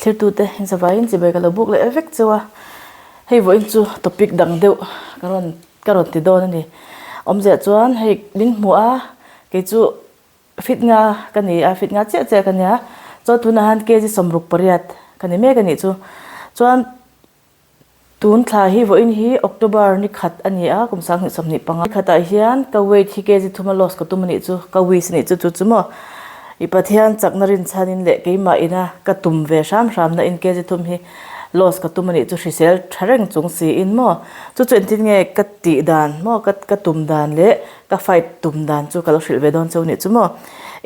Thirtute zavaiin chibai ka lo buk leh vek cheu a, hei vawiin chu topic dang deuh ka rawn ka rawn ti dawn a ni. Awmzia chuan hei min hmu a, kei chu fit nga ka ni a, fit nga chiah chiah ka nia, chuan tunah hian kg 68 ka ni mek a nih chu. Chuan Tun thla hi vawiin hi October ni khat a ni a, kum 2025. Ni khatah hian ka weight hi kg thuma loss ka tum a nih chu, ka wish a nih chu chu chu maw. I Pathian chakna rinchhanin leh keimah ina ka tum ve hram hramna in kg thum hi loss ka tum a nih chu hrisel tha reng chung siin maw. Chu chu engtin nge ka tih dan maw, ka ka tum dan leh ka fight tum dan chu ka lo hrilh ve dawn cheu a nih chu maw.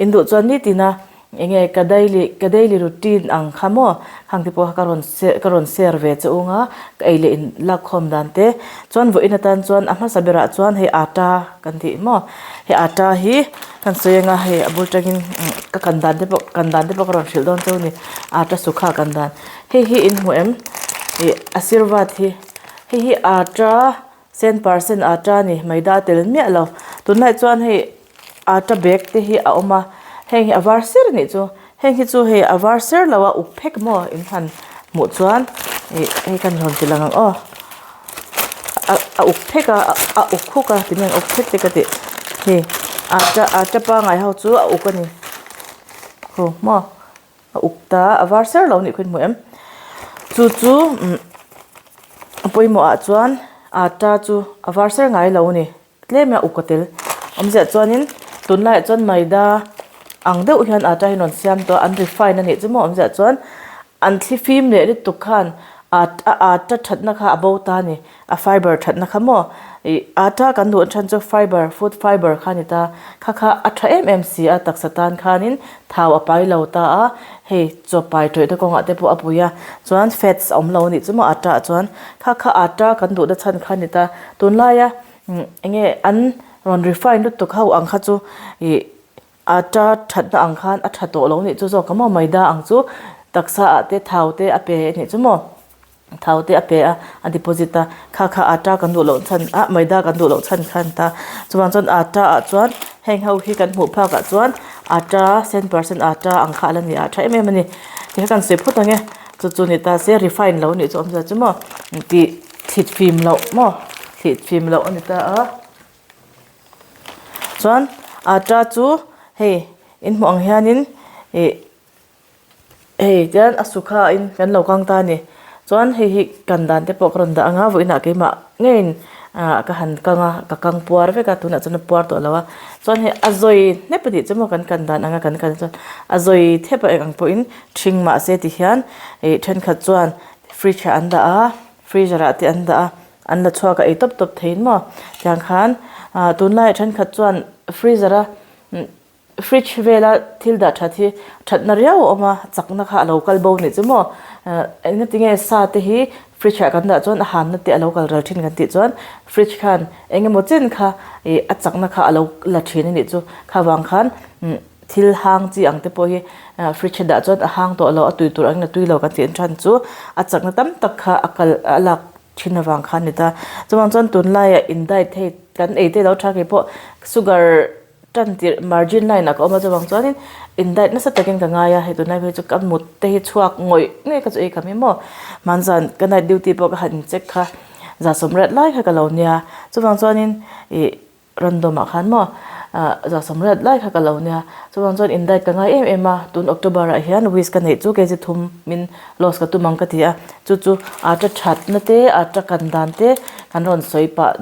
Induh chuan nitina Enge ka daily ka daily routine ang kha maw? Khang te pawh kha ka rawn ka rawn share ve che ung a, ka ei leh in lak khawm dan te. Chuan vawiin atan chuan a hmasa berah chuan hei atta kan tih maw? Hei atta hi kan sawi anga hei a bul tangin ka kan dan te pawh kan dan te pawh ka rawn hrilh dawn cheu a ni. Atta sukha kan dan. Hei hi in hmu em? Ih a sirvat hi. Hei hi atta Cent percent atta a ni, maida tel miah lo. Tunlai chuan hei atta bag te hi a awm a, heng hi a var ser a nih chu. Heng hi chu hei a var ser lo a, uk phek maw in han hmuh chuan ih hei kan rawn ti lang ang aw. A a uk phek a, a uk khuk a tinge uk phek te ka tih. Hei atta atta pangai ho chu a uk a ni khu maw. A uk ta a var ser lo nih khaw in hmu em? Chu chu umm a pawimawh ah chuan atta chu a var ser ngai lo a ni tlem a uk a tel awmziah chuanin tunlaiah chuan maida ang deuh hian atta hi an rawn siam tawh a an refine a nih chu maw awmziah chuan an thli fim leh lutuk khan a atta thatna kha a bo ta a ni. A fiber thatna kha maw? Ih atta kan duh chhan chu fiber, food fiber kha a ni ta. Kha kha a tha em em si a, taksa tan khanin thau a pai lo ta a, hei chaw pai tawihna kawngah te pawh a pui a, chuan fats a awm lo a nih chu maw atta ah chuan. Kha kha atta kan duhna chhan kha a ni ta. Tunlaia eng nge an rawn refine lutuk ho ang kha chu ih atta thatna ang khan a tha tawh lo a nih chu zawk a maw? Maida ang chu taksa ah te thau te a pe a nih chu maw? Thau te a pe a, a deposit a, kha kha atta kan duh loh chhan ah maida kan duh loh chhan kha a ni ta. Chuvang chuan atta ah chuan heng ho hi kan hmuh phak ah chuan atta cent percent atta ang kha a la ni a, tha em em a ni. Tikha kan sawi phawt ang e, chu chu ni ta se refine lo nih chu awmzia chu maw tih thlit fim loh maw thlit fim loh a ni ta a. Chuan atta chu hei in hmuh ang hianin ih. Hei tian a sukha in kan lo kang ta a ni. Chuan hei hi kan dan te pawh ka rawn dah ang a, vawiinah keimah ngeiin ah ka han kang a, ka kang puar vek a, tunah chuan a puar tawh lo a. Chuan hei a zawi hnep a nih chu maw kan kan dan ang a kan kan chuan a zawi thep a eng ang pawhin ṭhing mah se ti hian ih ṭhenkhat chuan fridge ah an dah a, freezer ah te an dah a, an la chhuak a ei tawp tawp theiin maw. Tiang khan ah tunlaiah ṭhenkhat chuan freezer a. Fridge vela thil dah that hi thatna riau a awm a, chakna kha a lo kal bo nih chu maw? Engati nge sa te hi fridge ah kan dah chuan a hanna te a lo kal ral thin kan tih chuan fridge khan eng emaw chen kha ih a chakna kha a lo la thin a nih chu. Kha vang khan thil hang chi ang te pawh hi fridge a dah chuan a hang tawh lo, a tui tur angin a tui lo kan tih than chu a chakna tam tak kha a kal a lak thin avang khan a ni ta. Chuvang chuan tunlaiah in diet hei kan ei te lo tha kei pawh sugar Tan tirh margin line ah ka awm a chuvang chuanin in diet nasa takin ka ngai a hei tunlai phei chu ka mut te hi chhuak ngawih ngawih ka chu ei kham hi maw hmanzan ka night duty pawh ka han in check kha za sawmriat lai kha ka lo nia chuvang chuanin ih random ah khan maw ah za sawmriat lai kha ka lo nia chuvang chuan in diet ka ngai em em a tun October ah hian wish ka neih chu kg thum min loss ka tum ang ka ti a chu chu atta that na te atta kan dan te kan rawn sawi pah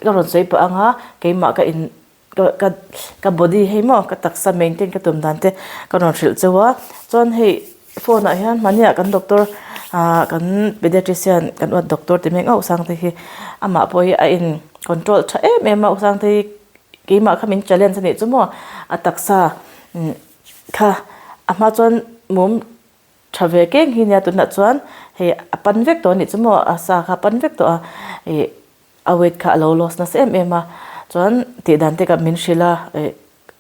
ka rawn sawi pah ang a keimah ka in Ka ka ka body hei maw ka taksa maintain ka tum dan te ka rawn hrilh cheu a chuan hei phone ah hian hmaniah kan doctor ah kan pediatrician kan uat doctor ti mek auh sang te hi amah pawh hi a in control tha em em a usang te hi keimah kha min challenge a nih chu maw a taksa kha a hma chuan mum tha ve keng hi nia tunah chuan hei a pan vek tawh a nih chu maw a sa kha a pan vek tawh a ih. A weight kha a lo loss nasa em em a, chuan tih dan te ka min hrilh a, ih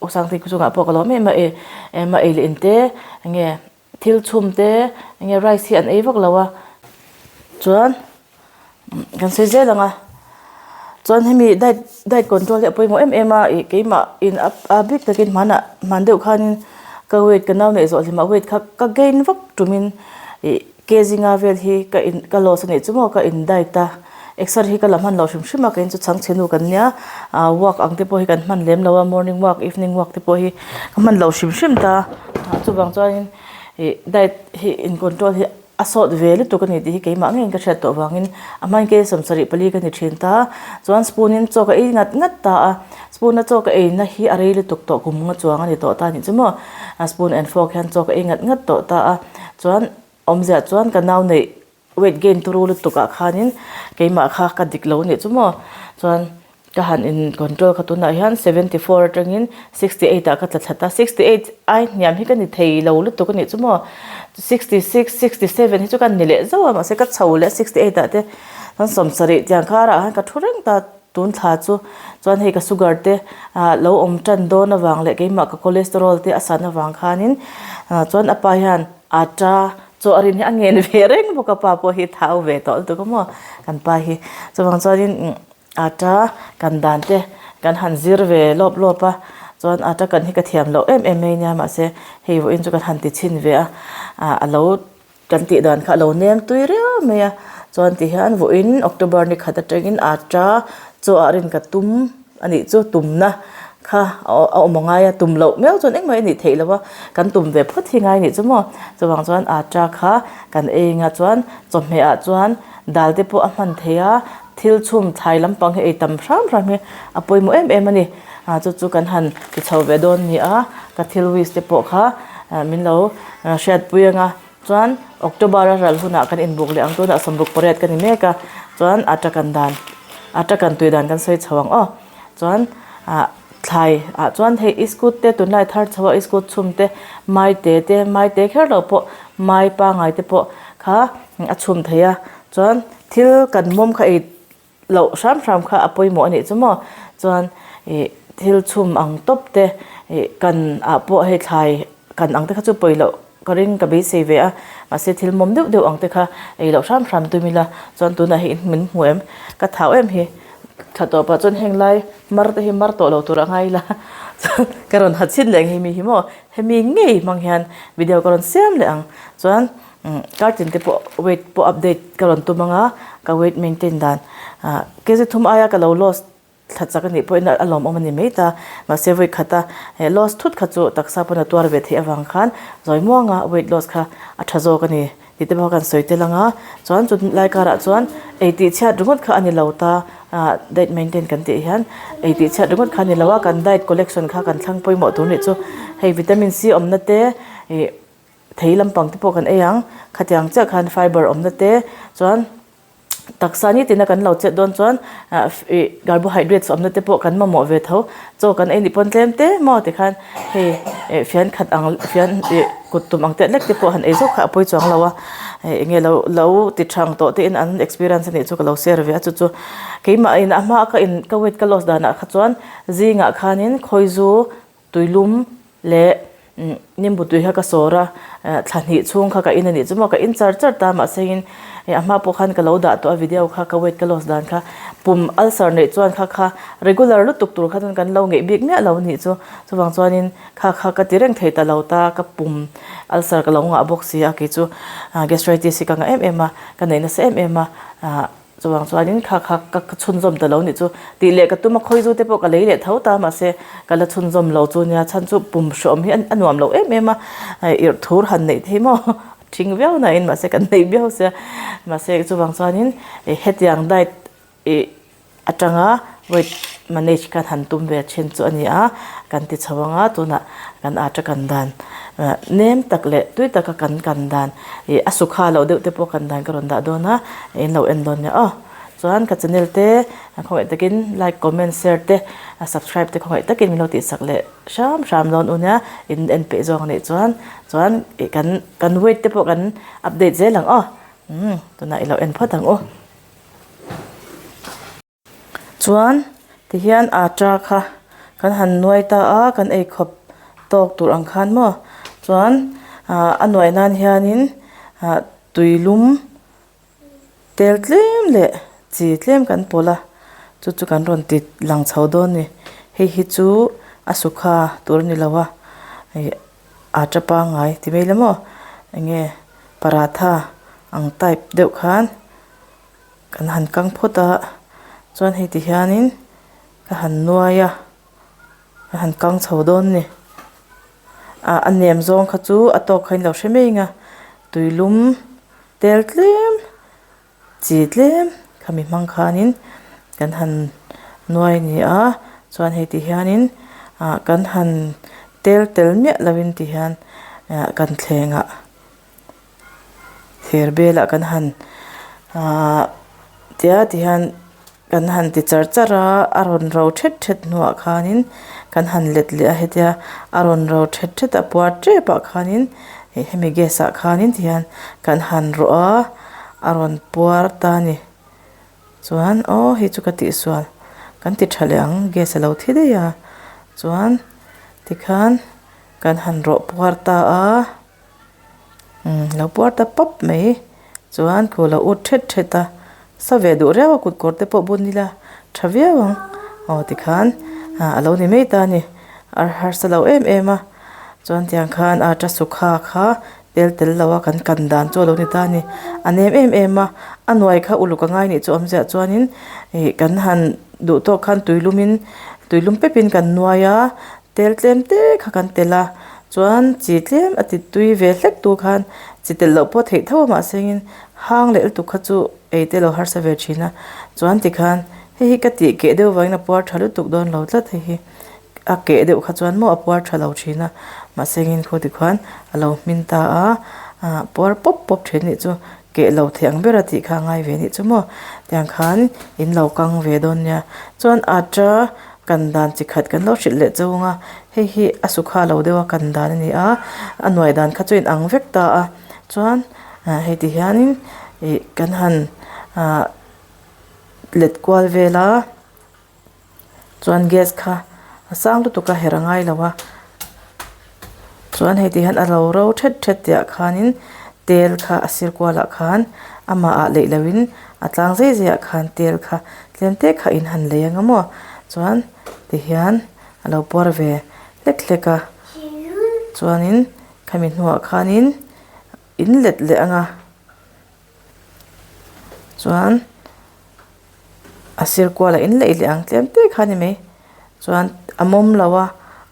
U Sangtei chungah pawh ka lawm em a ih ema ei leh in te enge thil chhum te enge rice hi an ei vak lo a, chuan kan sawi zel ang a, chuan hemi diet diet control hi a pawimawh em em a, ih keimah in a bik takin hmanah hman deuh khanin ka weight ka nau neih zawh hlimah weight kha ka gain vak tumin. Ih kg nga vel hi ka in ka loss a nih chu maw ka in diet a, exer hi ka la hman lo hrim hrim a, kei chu chhangchhe nu kan nia, ah walk ang te pawh hi kan hman lem lo a, morning walk evening walk te pawh hi ka hman lo hrim hrim ta, chuvang chuanin ih diet hi in control hi a sawt ve lutuk a ni tih hi keimah ngeiin ka hriat tawh vangin a hmain kei 74 ka ni thin ta, chuan spoon in chaw ka ei ngat ngat ta a, spoon a chaw ka ei na hi a rei lutuk tawh kum nga chuang a ni tawh ta a nih chu maw, spoon and fork hian chaw ka ei ngat ngat tawh ta a, chuan awmzia chuan ka nau neih weight gain turu lutuk ah khanin keimah kha ka dik lo a nih chu maw, chuan. Ka han in control kha tunah hian 74 atangin 68 ah ka tla thlat a, 68 ai hniam hi ka ni thei lo lutuk a nih chu maw, 66, 67 hi chu ka ni leh zauh a mahse ka chho leh 68 ah te chuan 70 tiang karah khan ka thu reng ta tun thla chu, chuan hei ka sugar te ah lo awm tan dawn avang leh keimah ka cholesterol te a san avang khanin chuan a pa hian atta chaw a rin hi a ngen ve reng bawk a pa pawh hi thau ve tawh lutuk a maw kan pa hi chuvang chuanin. Atta kan dan te kan han zir ve lawp lawp a, chuan atta kan hi ka thiam loh em em mai nia mahse hei vawiin chu kan han ti chhin ve a, ah a lo kan tih dan kha a lo nem tui riau mai a, chuan ti hian vawiin October ni khat atangin atta chaw ah rin ka tum a nih chu tumna kha a awm a ngai a, tum loh miau chuan engmah i nih theih loh a, kan tum ve phawt hi ngai nih chu maw, chuvang chuan atta kha kan ei anga chuan chawhmeh ah chuan dal te pawh a hman thei a. Thil chhum thlai lampang hi ei tam hram hram hi a pawimawh em em a ni. Ah chu chu kan han ti chho ve dawn ni a, ka thil wish te pawh kha min lo hriatpui ang a. Chuan October a ral hunah kan inbuk leh ang tunah 68 ka ni mek a, chuan atta kan dan atta kan tui dan kan sawi chho ang aw. Chuan ah thlai ah chuan hei iskut te tunlai thar chho a iskut chhum te mai te te mai te kher lo pawh mai pangai te pawh kha a chhum thei a. Chuan thil kan mawm kha ei loh hram hram kha a pawimawh a nih chu maw? Chuan ih thil chhum ang tawp te ih kan ah pawh hei thlai kan ang te kha chu pawi loh ka ring ka beisei ve a, mahse thil mawm deuh deuh ang te kha ei loh hram hram tum ila chuan tunah hi min hmu em? Ka thau em hi thla tawpah chuan heng lai mar te hi mar tawh lo tur a ngai ila chuan ka rawn ha chhin leh ang hemi hi maw? Hemi ngei hmang hian video ka rawn siam leh ang chuan. Kartin te pawh weight pawh update ka rawn tum ang a, ka weight maintain dan ah kg thum aia ka lo loss thla chak anih pawhin a lawmawm a ni mai ta, mahse vawi khata he loss thut kha chu taksa pawn a tuar ve theih avang khan zawi muanga weight loss kha a tha zawk a ni tih te pawh kan sawi tel ang a, chuan chu lai karah chuan ei tih chhiat ringawt kha a ni lo ta ah diet maintain kan tih hian ei tih chhiat ringawt kha a ni lo a, kan diet collection kha kan thlang pawimawh tur nih chu hei vitamin C awmna te ih. Thei lampang te pawh kan ei ang, khatiang chiah khan fiber awmna te chuan taksa nitin a kan lo chet dawn chuan ih carbohydrates awmna te pawh kan mamawh ve tho, chaw kan ei nih pawn tlem te maw tikhan hei ih fian khat ang fian ih kut tum ang te lek te pawh han ei zawk kha a pawi chuang lo a, eng nge lo lo ti thang tawh te in an experience a nih chu ka lo share ve a chu chu keimah in a hma ka in ka weight ka loss danah kha chuan zingah khanin khawizu Tuilum leh nimbu tui kha ka sawr a, thla hnih chhung kha ka in a nih chu maw, ka in char char ta mahse in a hma pawh khan ka lo dah tawh a video kha ka weight ka loss dan kha pum ulcer neih chuan kha kha regular lutuk tur kha chuan kan lo ngeih bik miah lo a nih chu, chuvang chuanin kha kha ka ti reng thei ta lo ta ka pum ulcer ka lo ngah bawk si a kei chu gastritis hi ka ngah em em a, ka neih nasa em em a. Chuvang chuanin kha kha ka chhunzawm ta lo nih chu tih leh ka tum a, khawizu te pawh ka lei leh tho ta mahse ka la chhunzawm lo chu nia chhan chu pum hrawm hi a nuam lo em em a, irh thur han neih thei maw thing viau na in mahse kan nei viau sia mahse chuvang chuanin hetiang diet ih atanga weight manage khan han tum ve thin chu a ni a, kan ti chho ang a tunah kan atta kan dan nem tak leh tui taka kan kan dan ih a sukha loh deuh te pawh kan dan ka rawn dah dawn a in lo en dawn nia aw chuan ka channel te khawngaih takin like comment share te subscribe te khawngaih takin min lo tihsak leh hram hram dawn u nia in en peih zawng anih chuan chuan ih kan kan weight te pawh kan update zel ang aw umm tunah i lo en phawt ang u. Chuan tihian atta kha kan han nuai ta a kan ei khawp tawk tur ang khan maw chuan ah a nuai nan hianin ah tui lum tel tlem leh chi tlem kan pawlh a chu chu kan rawn ti lang chho dawn a ni hei hi chu a sukha tur a ni lo a ih atta pangngai ti mai la maw eng nge. Paratha ang type deuh khan kan han kang phawt a chuan hei ti hianin ka han nuai a ka han kang chho dawn a ni ah a nem zawng kha chu a tawk kha in lo hre mai ang a tuilum tel tlem chi tlem khami hmang khanin kan han nuai a ni a chuan hei ti hianin ah kan han tel tel miah lovin ti hian ah kan thleng ah. Thir belah kan han ahh tia tihian kan han ti char char a a rawn ro thet thet hnuah khanin kan han let leh a hetia a rawn ro thet thet a puar tep ah khanin ih hemi gas ah khanin tihian kan han rawh a a rawn puar ta a ni chuan aw hei chu ka tihsual kan ti tha leh ang gas a lo thi daih a chuan tikhan kan han rawh puar ta a. Umm lo puar ta pawp mai chuan khu lo ut thet thet a sa ve duh riau a kut kawr te pawh bun ila tha viau ang aw tikhan ah alo ni mai ta a ni a harsa lo em em a chuan tiang khan atta sukha kha tel tel lo a kan kan dan chu alo ni ta a ni a nem em em a a nuai kha uluk a ngai nih chu awmzia chuanin ih kan han duh tawk khan tuilum in tuilum pep in kan nuai a. Tel tlem te kha kan telh a chuan chi tlem a ti tui ve hlek tu khan chi telh loh pawh theih tho a mahse engin hang leh lutuk kha chu ei te lo harsa ve thin a chuan tikhan hei hi ka tih keh deuh vangin a puar tha lutuk dawn lo tlat hei hi a keh deuh kha chuan maw a puar tha lo thin a mahse engin khaw tikhuan a lo hmin ta a ah puar pawp pawp thin anih chu keh lo theih ang ber a tih kha a ngai ve anih chu maw tiang khan in lo kang ve dawn nia chuan atta. Kan dan chi khat kan lo hrilh leh chauh ang a, hei hi a sukha lo deuh a kan dan a ni a, a nuai dan kha chu a inang vek ta a, chuan ah hei ti hianin ih kan han ah let kual vel a, chuan gas kha a sang lutuk a herh a ngai lo a, chuan hei ti hian a ro ro thet thet tih ah khanin tel kha a sir kual ah khan amah ah leih loh in a tlang zai zai ah khan tel kha tlem te kha in han lei ang a maw chuan tihian a lo puar ve hlek hlek a chuanin khami hnuah khanin in let leh ang a chuan a sir kualah in leih leh ang tlem te kha a ni mai chuan a mawm lo a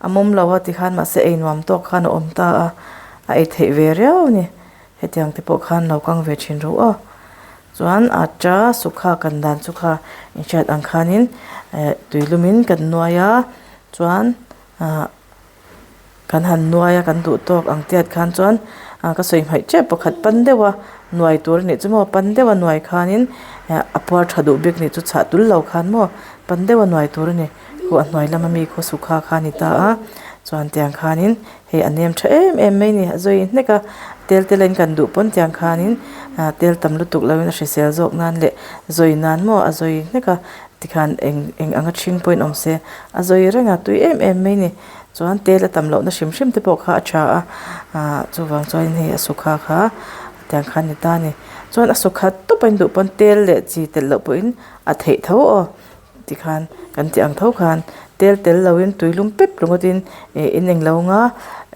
a mawm lo a tikhan mahse ei nuam tawk khan a awm ta a a ei theih ve riau a ni hetiang te pawh khan lo kang ve thin ro aw chuan atta sukha kan dan chu kha inhriat ang khanin eh tuilumin kan nuai a chuan ah. Kan han nuai a kan duh tawk ang tiat khan chuan ah ka sawi hmaih tep pakhat pan deuh a nuai tur a nih chu maw pan deuh a nuai khanin a puar tha duh bik nih chu chhah tul lo khan maw pan deuh a nuai tur a ni khu a hnuai lama mi khaw sukha kha a ni ta a chuan tiang khanin hei a nem tha em em mai a ni a zawi hnek a tel te lain kan duh pawn tiang khanin ah tel tam lutuk loin a hrisel zawk nan leh zawi nan maw a zawi hnek a tikhan eng eng anga ṭhing pawhin awm se a zawi reng a tui em em mai a ni. Chuan tel a tam lohna hrim hrim te pawh kha a tha a ahh chuvang chuan hei a sukha kha tiang khan a ni ta a ni chuan a sukha tawp a induh pawn tel leh chi telh loh pawhin a theih tho aw tikhan kan tih ang tho khan tel tel loin tui lum pep ringawtin ih in englo anga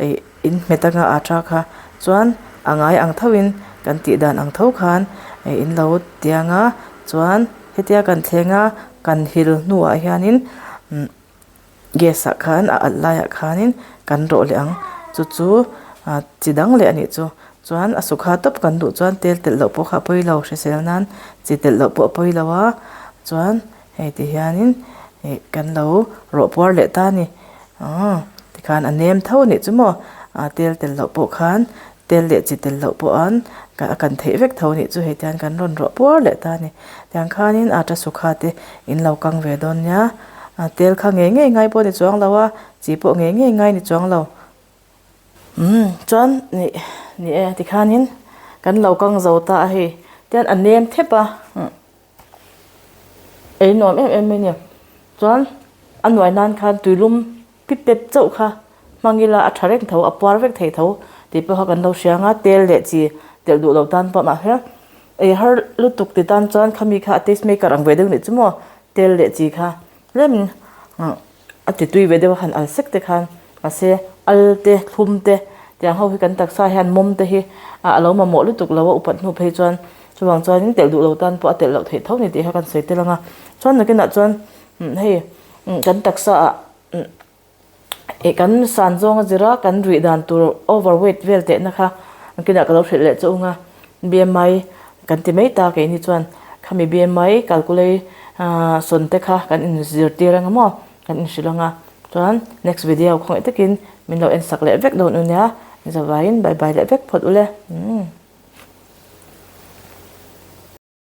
ih in hmet anga a tha kha chuan a ngai ang thoin kan tih dan ang tho khan ih in lo tiang a chuan hetia kan thleng a kan hil hnuah hianin umm. Gas ah khan a alh laiah khanin kan rawh leh ang chu chu ah chi dang leh a nih chu chuan a sukha tawp kan duh chuan tel telh loh pawh kha a pawi lo hrisel nan chi telh loh pawh a pawi lo a chuan hei ti hianin ih kan lo rawh puar leh ta a ni aw tikhan a nem tho a nih chu maw ah tel telh loh pawh khan Tel leh chi tel loh pawh an a kan theih vek tho nih chu hei tiang kan rawn rawh puar leh ta a ni. Tiang khanin atta sukha te in lo kang ve dawn nia. Tel kha ngei ngei ngai pawh ni chuang lo a, chi pawh ngei ngei ngai ni chuang lo. Umm chuan nih ni e tikhanin kan lo kang zo ta a hei tian a nem thep a ei nuam em em mai a ni. Chuan a nuai nan khan tuilum Pi pep chauh kha hmang ila a tha reng tho, a puar vek thei tho tih pawh kha kan lo hria ang a, tel leh chi telh duh lo tan pawh mahse ei har lutuk ti tan chuan khami kha a taste maker ang ve deuh nih chu maw tel leh chi kha tlemin a ti tui ve deuh a han al sek te khan mahse al te thlum te. Tiang ho hi kan taksa hian mawm te hi a lo mamawh lutuk lo a upat hnu phei chuan chuvang chuanin telh duh lo tan pawh a telh loh theih tho ni tih kha kan sawi tel ang a. Chuan nakinah chuan hei kan taksa ah eh kan san zawng a zir a kan ruih dan tur over weight vel tehna kha nakinah ka lo hrilh leh chu ung a. BMI kan ti mai ta keini chuan khami BMI calculation te kha kan inzirtir ang maw kan inhrilh ang a. Chuan next video khawngaih takin min lo en sak leh vek dawn u nia, zavaiin bye bye leh vek phawt ule. Umm.